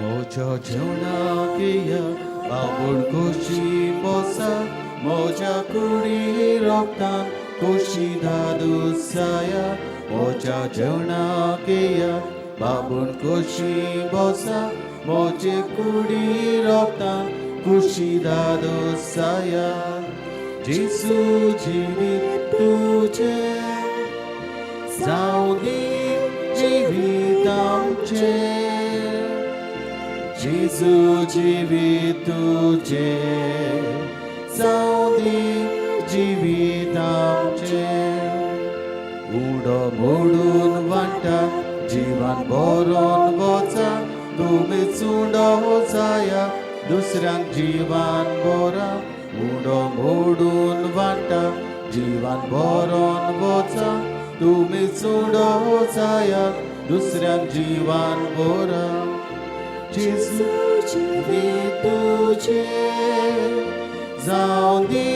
म्हज्या जेवणाक या बाबूण खोशी बसा, म्हज्या कुडी रोगतान खोशी दादूसाया. म्हज्या जेवणाक या बाबूण खोशी बसा, म्हजे कुडी रोगतान खोशी दादूसाया. जेजू जिवीत तुजें जावं दी जिवीत आमचें, जेजू जिवीत तुजें जावं दी जिवीत आमचें. उडो मोडून वांटा जिवान बरोवन वचा, तुमी चुंडो जाया दुसऱ्यांक जिवान बोरा. उडो मोडून वांटा जिवान बरोवन वचा, तुमी चुंडो जाया दुसऱ्यांक जिवान बोरा. जेजू जिवीत तुजें जावं दी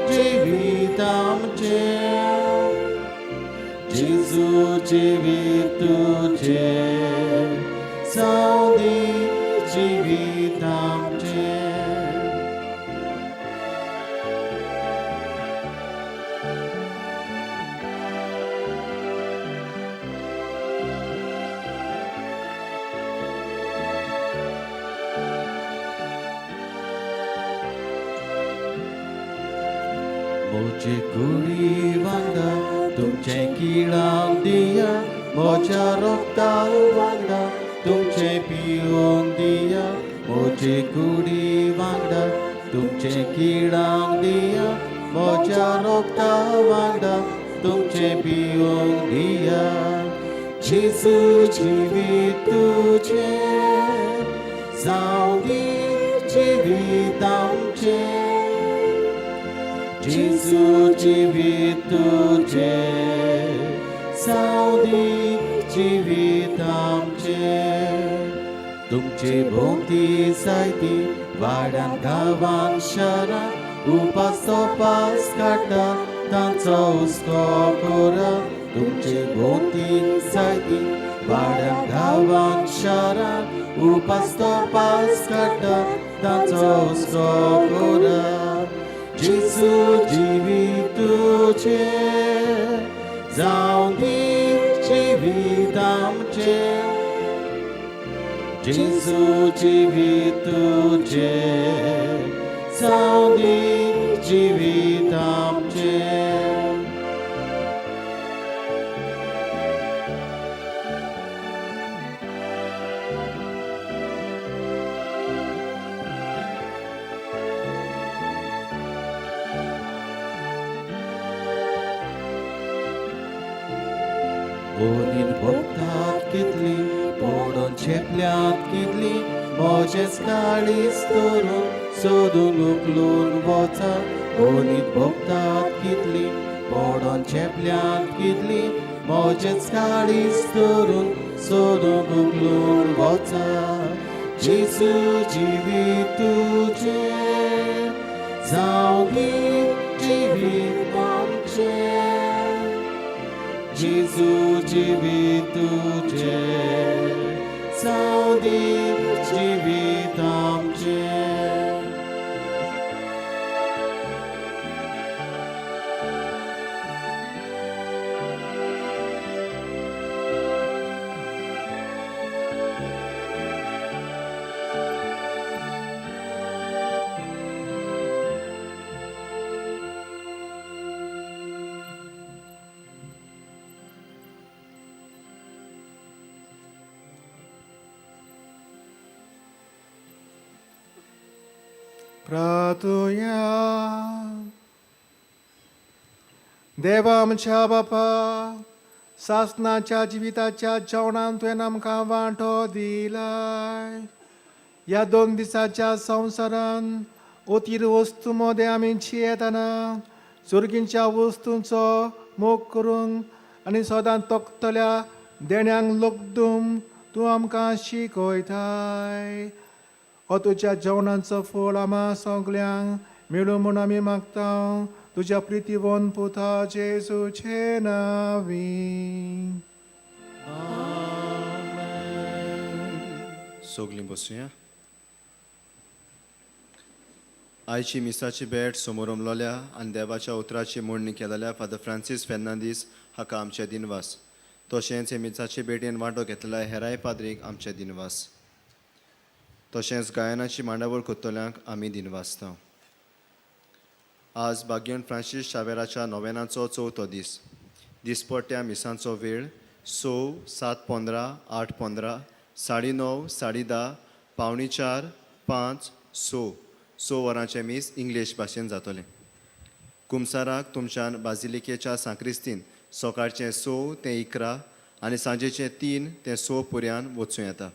जिवीत आमचें, जेजू जिवीत तुजें जावं दी जिवीत आमचें. म्हजे कुडी वांगडा तुमचें किळांक दिया, म्हज्या रोगता वांगडा तुमचें पिवंक दिया. म्हजे कुडी वांगडा तुमचें किळांक दिया, म्हज्या रोगता वांगडा तुमचें पिवंक दिया. जेजू जिवीत तुजें जावं दी जिवीत आमचें, जेजू जिवीत तुजें जावं दी जिवीत आमचें. तुमचे भोंवती जायती वाड्यान गांवान शारान उपास तपास काडटा तांचो हुस्को करा. तुमचे भोंवती जायती वाड्यान गांवान शारान उपास तपास काडटा तांचो हुस्को करा. जेजू जिवीत तुजें जावं दी जिवीत आमचें, जेजू जिवीत तुजें जावं दी जिवीत आमचें. ओनीन भोगतात कितली पडोन चेपल्यात कितली, म्हजेंच काळीज धरून सोदून उखलून वचा. ओनीन भोगतात कितली पडोन चेपल्यात कितली, म्हजेंच काळीज धरून सोदून उखलून वचा. जेजू जिवीत तुजें जावं दी जिवीत आमचें जेजू जिवीत तुजें जावं दी जिवीत आमचें.
प्रार्थुया. देवा आमच्या बापा, सासनाच्या जिविताच्या जेवणान तुवें आमकां वांटो दिलाय. ह्या दोन दिसाच्या संवसारान अतीर वस्तू मदें आमी जियेतना सुर्गींच्या वस्तूंचो मोग करूंक आनी सदां तोखतल्या देण्यांक लगदूंक तूं आमकां शिकयताय. हो तुज्या जेवणाचो फळ आमा सगल्यांक मेळूं म्हूण आमी मागता, तुज्या प्रितीवन पुता जेजूचे नांवी.
सगलीं बसुया. आयची मिसाची भेट समोर उमलोल्या आनी देवाच्या उतराची मोडणी केलेल्या फादर फ्रांसीस फेर्नांदीस हाका आमचे दिनवास. तशेंच हे मिसाचे भेटेन वांटो घेतलेल्या हेराय पाद्रीक आमचे दिनवास. तशेंच गायनाची मांडावळ कोत्तल्यांक आमी दिनवासता. आज बाग्योन फ्रांसीस शावेराच्या नोवेनाचो चवथो दीस. दिसपट्ट्या मिसांचो वेळ 6, 7:15, 8:15, 9:30, 10:30, 3:45, 5, 6. 6 वरांचें मीस इंग्लीश भाशेन जातलें. कुमसाराक तुमच्यान बाजिलिकेच्या सांक्रिस्तीन सकाळचें 6 ते 11 आनी सांजेचें 3 ते 6 पुऱ्यान वचूं येता.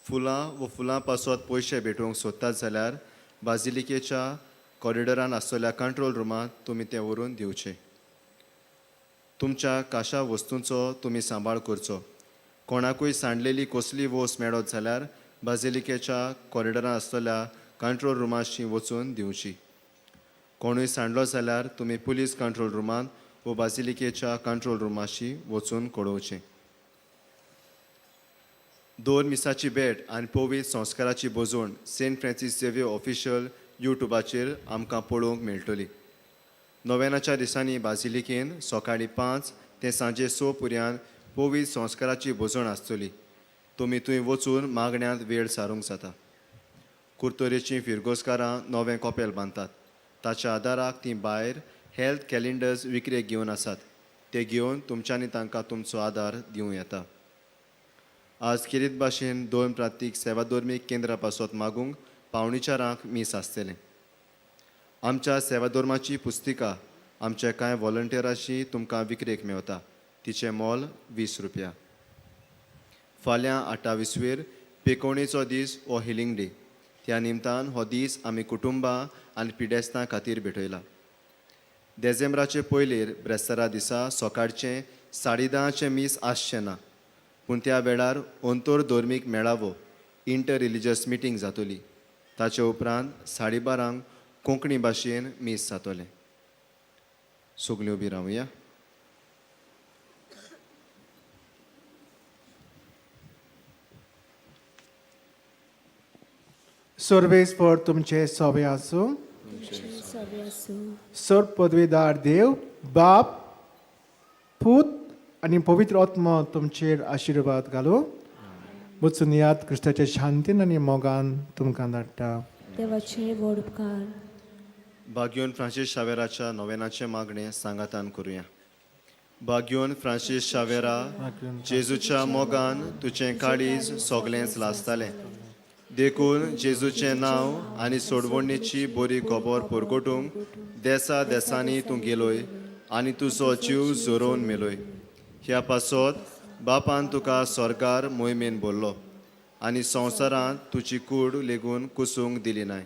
फुलां वो फुलां पासत पयशे भेटोवंक सोदतात जाल्यार बाजिलिकेच्या कॉरिडोरान आसतल्या कंट्रोल रुमांत तुमी तें व्हरून दिवचें. तुमच्या काशा वस्तूंचो तुमी सांबाळ करचो. कोणाकूय सांडलेली कसली वस्त मेळत जाल्यार बाजिलिकेच्या कॉरिडोरान आसतल्या कंट्रोल रुमाशी वचून दिवची. कोणूय सांडलो जाल्यार तुमी पुलीस कंट्रोल रुमांत वो बाजिलिकेच्या कंट्रोल रुमाशी वचून कळोवचें. 2 मिसाची भेट आनी पवित्र संस्काराची भोजवण सेंट फ्रांसीस झेवियर ऑफिशियल युट्यूबाचेर आमकां पळोवंक मेळटली. नोवेनाच्या दिसांनी बाजिलिकेन सकाळीं 5 ते सांजे 6 पुऱ्यान पवित्र संस्काराची भोजवण आसतली. तुमी थंय वचून मागण्यांत वेळ सारूंक जाता. कुर्तोरेचीं फिरगोजकारां नवें कपेल बांदतात. ताच्या आदाराक तीं भायर हेल्थ कॅलेंडर्स विकरेक घेवन आसात. ते घेवन तुमच्यांनी तांकां तुमचो आदार दिवं येता. आज खेरीत भाशेन 2 प्रांतीक सेवाधर्मीक केंद्रा पासत मागूंक 3:45 मीस आसतलें. आमच्या सेवाधर्माची पुस्तिका आमच्या कांय वॉलंटियरांशी तुमकां विकरेक मेवता. तिचें मोल 20 रुपया. फाल्यां 28वेर पेकोवणेचो दीस हो हिलींग डे. त्या निमतान हो दीस आमी कुटुंबां आनी पिडेस्तां खातीर भेटयला. देझेंब्राचे पयलेर ब्रेस्तारा दिसा सकाळचें 10:30 मीस आसचें ना, पूण त्या वेळार अंतर धर्मीक मेळावो इंटर रिलिजियस मिटींग जातली. ताचे उपरांत 12:30 कोंकणी भाशेन मीस जातलें. सगल्यो उबी रावया.
सर्वेस्पर तुमचे सोबे आसूं.
सवे आसूं.
सर पदवीदार देव बाप, पूत आनी पवित्र आत्मो तुमचेर आशिर्वाद घालूं. वचून याद क्रिस्ताच्या शांतीन आनी मोगान तुमकां धाडटा.
देवाचे व्हड उपकार.
बाग्योन फ्रांसीस शावेराच्या नोवेनाचें मागणें सांगातान करुया. बाग्योन फ्रांसीस शावेरा, जेजूच्या मोगान तुजें काळीज सगळेंच लासतालें. देखून जेजूचें नांव आनी सोडवणीची बरी खबर परगटूंक देसा देसांनी तूं गेलोय आनी तुजो जीव झरोवन मेलोय. ह्या पासत बापान तुका स्वर्गार मोहिमेन भरलो आनी संवसारांत तुजी कूड लेगून कुसूंक दिली नाय.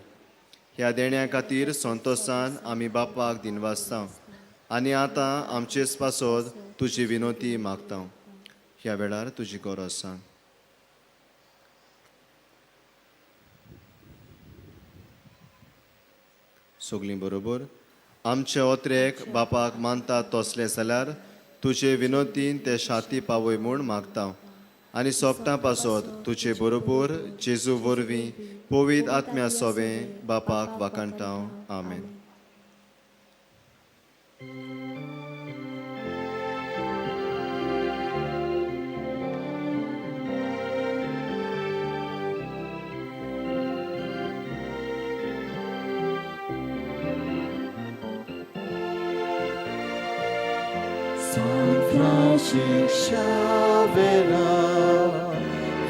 ह्या देण्या खातीर संतोशान आमी बापाक दिनवासता आनी आतां आमचेच पासत तुजी विनोती मागता. ह्या वेळार तुजी गरज सांग. सगलीं बरोबर. आमचे ओत्रेक बापाक मानता तसलें जाल्यार तुजे विनोदीन ते शाती पावय म्हूण मागता आनी सोपटां पासत तुजे बरोबर जेजू वरवीं पवित्र आत्म्या सोवें बापाक वाखाणटा. आमेन.
San Francisco Xavera,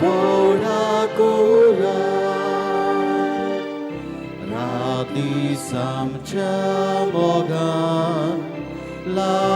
Vorakura, Rati Samcha Mogan, La